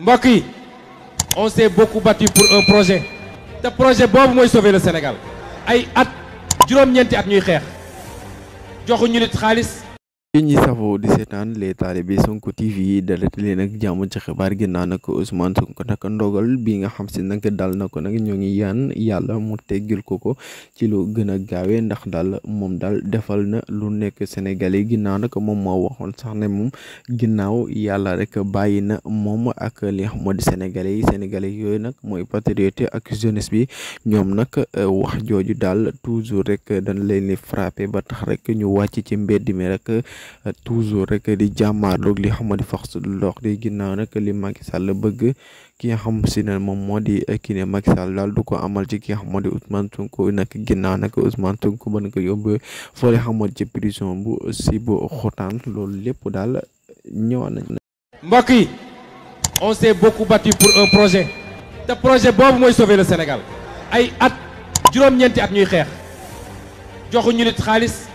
mbokk yi on s'est beaucoup battu pour un projet te projet boobu mooy sauver le Sénégal ay at juróom-ñeenti at ñuy xeex joxuñu nit xaalis. yéen ñi safoo di seetaan les talibé Sonko TV dalati leen ak jàmm ci xibaar ginnaaw nag Ousmane Sonko nag ndogal bi nga xam si nag dal na ko nag ñoo ngi yaan yàlla mu teggil ko ci lu gën a gaawee ndax daal moom daal defal na lu nekk Sénégalais ginnaaw nag moom moo waxoon sax ne moom ginnaaw yàlla rek bàyyi na moom ak li nga xam moo di Sénégalais yooyu nag mooy patriote ak jeunesse bi ñoom nag wax jooju daal toujours rek dañ leen di frappé ba tax rek ñu wàcc ci mbedd mi rek. toujours rek di jàmmaarloog li xam di fax lox di ginnaaw nag li Macky Sall bëgg ki nga xam si ne moom moo di kii ne Macky Sall daal du ko amal ci ki nga xam moo di Ousmane Sonko nag ginnaaw nag Ousmane Sonko ba ko yóbbu foo xamoon ci prison bu si bu xotaan loolu lépp daal ñëwaat nañ. mbokk yi on s'est beaucoup battu pour un projet te projet boobu mooy sauver le Sénégal ay at juróom-ñeenti at ñuy xeex joxuñu nit xaalis.